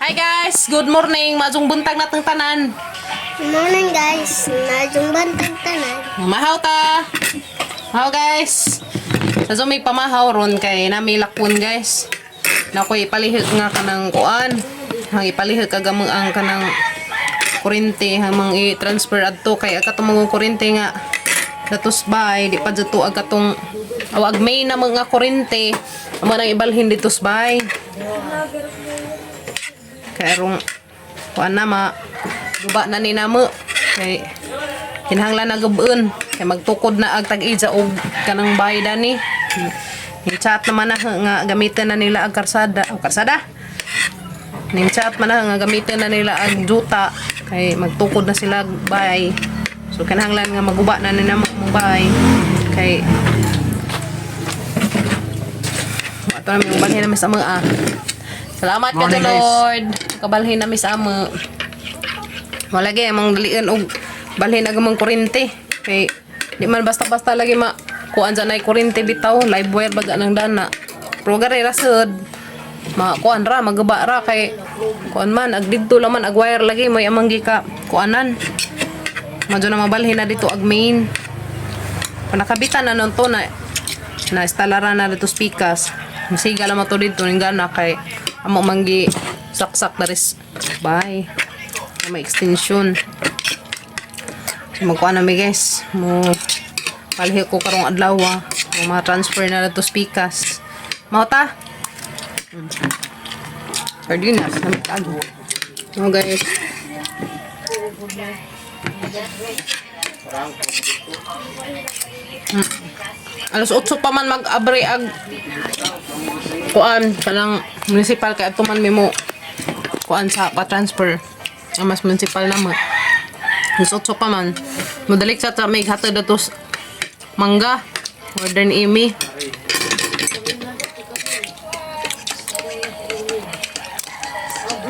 Hi guys, good morning. Maayong buntag natong tanan. Good morning, guys. Maayong buntag tanan. Mahaw ta. Mahaw, guys. Sa may pamahaw ron kay nami lakon, guys. Nako ipalihok nga kanang kuan. Hang ipalihok kag ang kanang kuryente hamang i-transfer adto kay ang katong mga kuryente nga datos bay di pa jud to ag katong aw ag main na mga kuryente amo nang ibalhin dito sa bay kay arong kuan na ma guba na ni namo kay kinahanglan na gubon kay magtukod na ag tag-ija og kanang bay dani. Ning chat naman na nga gamitin na nila ang karsada o karsada. Ning chat man na nga gamitin na nila ang juta kay magtukod na sila og bay. So kinahanglan nga maguba na nila mo bay kay ato na may balhin na sa mga ah. Salamat ka Morning, guys. Lord. Kabalhin na mi sa amo. Wala gyud among dalian og balhin ag among kuryente. Kay di man basta-basta lagi ma kuan sa nay kuryente bitaw, live wire baga nang dana. Pero gari ra sud. Ma kuan ra magaba ra kay kuan man ag didto laman ag wire lagi moy amang gika kuanan. Madyo na mabalhin na dito ag main. Panakabitan na nun to na na instalara na dito speakers. Masiga lang to dito ning gana kay amo manggi saksak daris. Bye. May extension. So magkuha na mi, guys. Mo palhi ko karong adlaw ah. Mo ma-transfer na dito speakers. Mao ta. Sardinas na tago. Oh guys. Alas 8 pa man mag-abre ag kuan kanang municipal kay ato man mimo kuan sa pa-transfer. Ang mas municipal na mo. Alas 8 pa man. Madalik sa ta may hatod ato mangga. Order ni Amy.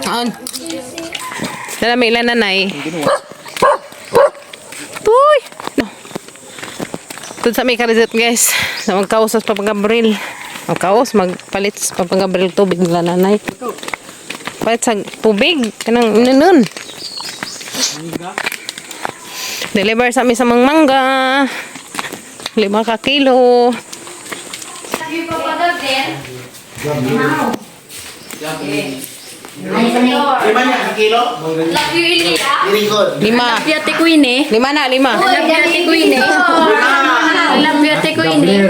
Saan? Dala may ilan nanay. Tuy! Tun sa may karizet, guys. Na magkaos sa Papa Gabriel. Magkaos, magpalit sa Papa Gabriel tubig nila nanay. Palit sa tubig. Kanang inanun. Deliver sa amin sa mga mangga. 5 ka kilo. 5 niya ka kilo? Love you, Ilya. Very good. 5. Love you, Ate Queen eh. 5 na, 5. Love you, Ate Queen eh. Love you, Ate Queen eh.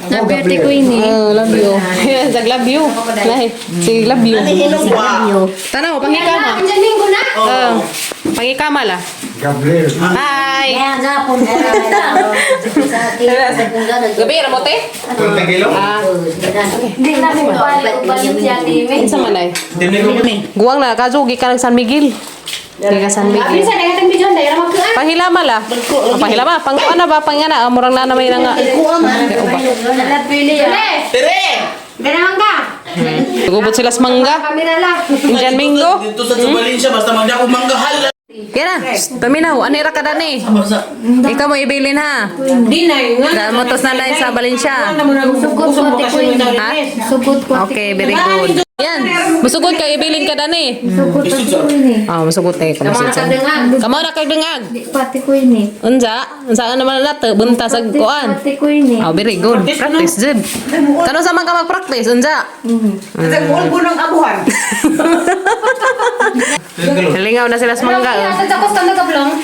Love you, Ate Queen eh. Oh, love you. Yes, I love you. Nay, sige, love you. Wa. Tanaw, pangikama. Andyan linggo na. Oh, pangikama la. Gabriel. Hi. Kaya gapon. Gabi, ramote? 30 kilo? Ah, Hindi na mo balik balik si Ate Amy. unsa man ay? Hindi ko ni. Guwang na kaso gikan ng San Miguel. Gikan San Miguel. Bisa na katang video na magkuan. Panghilama la. Ah, panghilama, pangkuan na ba pangana, ah, murang na na may nga. Love you, Ilya. Tere! Ganahan ka. Gubot sila sa mangga. Kamera lang. Indian Mingo. Dito sa Valencia, basta magda ko manggahal. Kaya na, paminaw, anira ka dani. Ikaw mo ibilin ha. Di na yun nga. Dahil mo tos nanay sa Valencia. Sugod ko, Ate Queen. Ha? Sugod ko. Okay, very good. Yan, musugod ka, ibilin ka dani. Sugod Ate Queen eh. Ah, musugod tayo ka musugod. Kamo na kag dungag. Ate Queen eh. Unsa? Unsa ka naman nato bunta sa kuan. Ate Queen eh. Oh, very good. Practice jud. Kano sa man ka mag-practice unsa? Nag-ulbo ng abuhan. Lingaw na sila sa mangga. Oh. Sa tapos ka nagablong.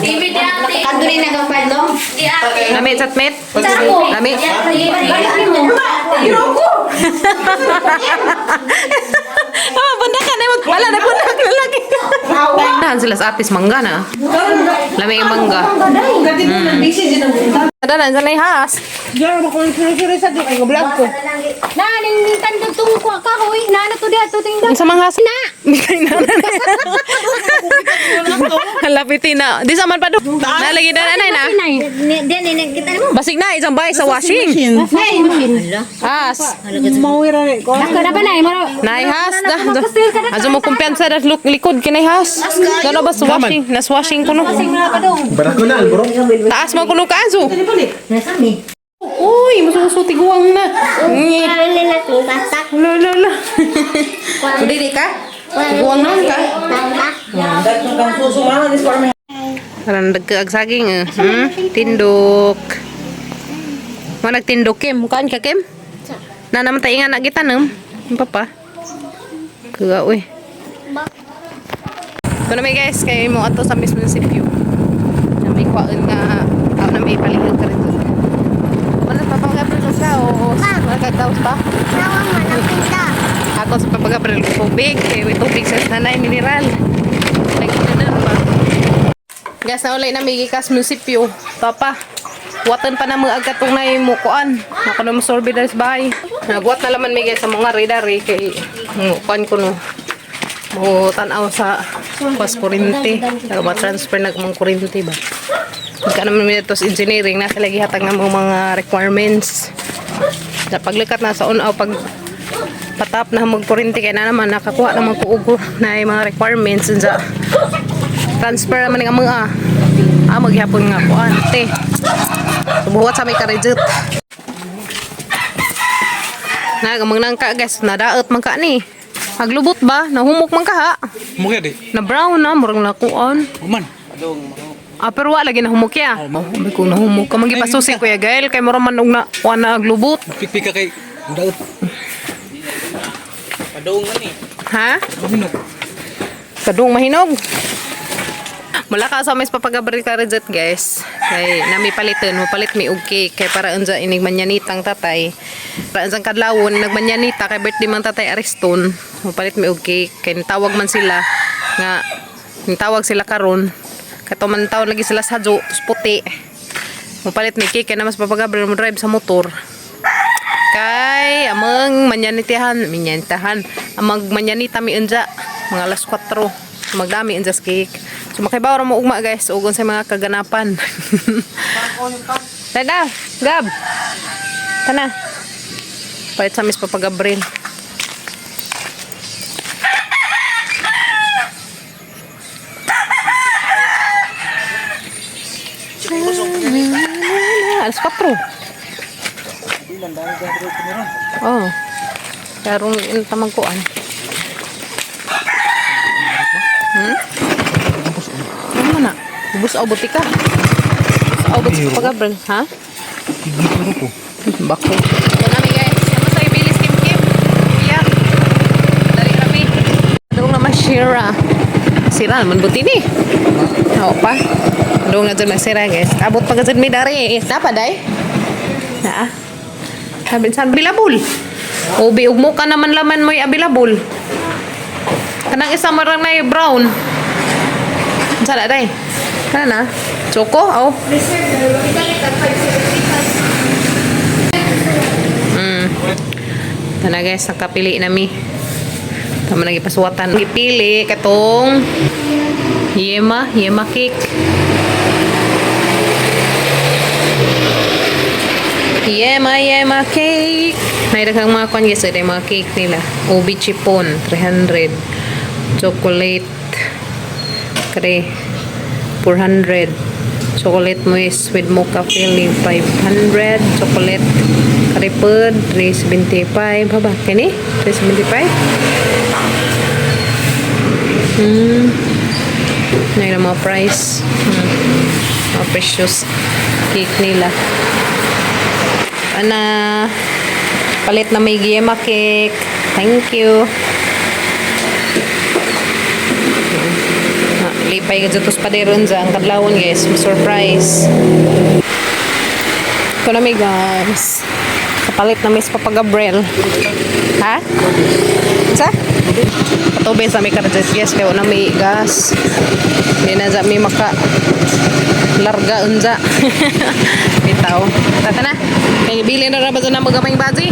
TV di ate. Kanto rin nagapalong. Di ate. Lami chatmate. Lami. Balik mo. Ah, bunda ka na wala na bunda ka na lagi. Tahan sila sa atis mangga na. Lami yung mangga. Gati mo ng busy din ang punta. Dala sa lay has. Diyan mo kung suri sa kay vlog ko. Na ning tandog tung ko kahoy na na to di ato ting Unsa mang has? Na. Bigay na na. Lapitin na. Di sa man pa do. Nalagi na nanay na. Diyan, kita mo. Basig na isang bay sa washing. Has. Mawira rin ko. Ako na ba na mo Nay has da. Azo mo kumpiyansa da likod kinay has. Gano ba sa washing? Nas washing kuno. Barako na, bro. Taas mo kuno ka azo. Nasami. Uy, mususo tiguang na. Nye. Ano na itong tatak? Lo lo lo. Dili ka? Guwang naman ka. Parang nagkaag saging eh. Tindok. Mga nagtindok, Kim. Mukhaan ka, Kim? Na naman tayo nga nagitanom. Yung papa. Kaga, uy. Ito na may guys, kayo mo ato sa mismo munisipyo. Na may kwaon nga, tao na may palihog ka rito. Wala pa pang Gabriel ka o wala ka taos pa? Nawa man ang pinta. Ako sa Papa Gabriel tubig, kay may tubig sa nanay mineral. Nagkita na ba? Gas na ulay na may gikas munisipyo. Papa, watan pa na mga agkatong na mo kuan. Ako na mo sorbe dahil sa bahay. Nagwat na laman may guys sa mga ridari kay kuan ko no. Mo tanaw sa pas kurente. Pero ma-transfer na mga kurente ba. Pagka naman may ito sa engineering, nasa lagi hatag na mga requirements. Sa paglikat na sa unaw, pag patap na magkurente kay na naman nakakuha naman ko og na yung mga requirements sa transfer naman nga mga maghapon nga kuan te. So, buhat sa may karejut na gamang nangka guys, nadaot man ka ni, maglubot ba, nahumok man ka ha. Mukha di. Na brown na murang nakuan. Uman. Pero wa lagi nahumok ya. Oh, may kung nahumok ka magipasusi kuya Gael kay mura man og na kuan na aglubot. Pikpik ka kay daot. Padung man eh. Ha? Mahinog. Kadung mahinog. Mula ka sa mis papagabril ka reject guys. Kay nami paliton, mo palit mi og cake kay para unsa inig manyanitang tatay. Para unsang kadlawon nagmanyanita kay birthday man tatay Ariston. Mo palit mi og cake kay nitawag man sila nga nitawag sila karon. Kato man taon lagi sila sa jo, tus puti. Mo palit mi cake kay na mas papagabril mo drive sa motor. Kay amang manyanitihan, manyanitahan, amang manyanita mi unja mga alas 4. Magdami unja sa cake. So makibaw ra mo ugma guys, ugon sa mga kaganapan. Tada, Gab. Tana. Palit sa Miss Papa Gabriel. Alas 4. Oh. Karong intamang kuan. Ano na? Ubus o buti ka. Ubus o buti ka Gabriel, ha? Bako. Ito nami guys. Sama sa ibilis Kim Kim. Kuya. Dali kami. Doon na masira. Sira naman buti ni. Oo pa. Doon na dyan masira guys. Abot pa kasi mi dari. Napa day? Naa. Sabi sa available. Ubi ug muka naman laman mo'y available. Kanang isa mo lang na yung brown. Unsa na day? Kana na? Choco? Oh. Ito na guys, nakapili na mi. Tama na gipasuwatan. Gipili katong yema, yema cake. Yema, yema cake. May daghang mga kwan guys, ito yung mga cake nila. Ubi chipon, 300. Chocolate, kare, 400. Chocolate mousse with mocha filling, 500. Chocolate karipod, 375. Haba, kini? 375? Ngayon ang mga price. Mga precious cake nila. Ana, palit na may giyema cake. Thank you. Lipay ka dito sa paderon dyan. Ang kadlawon guys. Surprise. Ito na may guys. Kapalit na Miss Papa Gabriel. Ha? Sa? Patubay sa may karjes guys. Kaya na may gas. Hindi na dyan may maka larga unja. Bitaw. Tata na. Kaya bili na ra ba dyan ang magamay baji?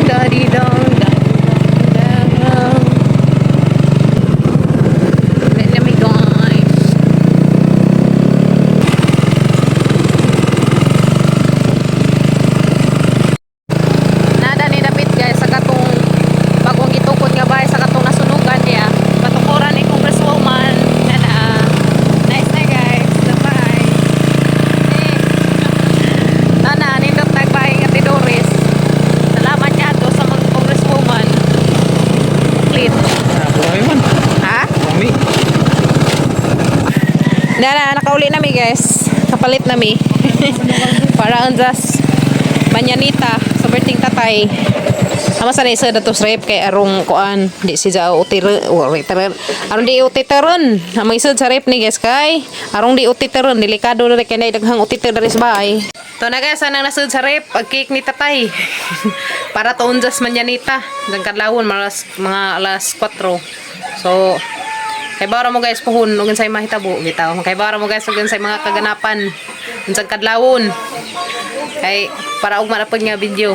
Daddy-dong, let me guys. Nada ni David guys sa katong bagong gitukod nga bahay sa katong nasunugan niya. Patukuran ni Congresswoman. Nana. Nice na guys. Bye. Eh. guys. Kapalit na mi. Para ang just manyanita sa birthday tatay. Ama sa isa dato sa rep kay arong kuan di si jao utire utire arong di utiteron. Amang isod sa rep ni guys kay arong di utiteron, delikado na kay nay daghang utiter diri sa bahay. To na guys, anang nasud sa rep pag cake ni tatay. Para to unjas manyanita. Dang kadlawon malas mga alas 4. So kay bara mo guys puhon ug unsay mahitabo bitaw. Kay bara mo guys ug unsay mga kaganapan unsang kadlawon. Kay para ugma na pud nga video.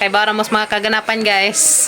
Kay bara mo sa mga kaganapan guys.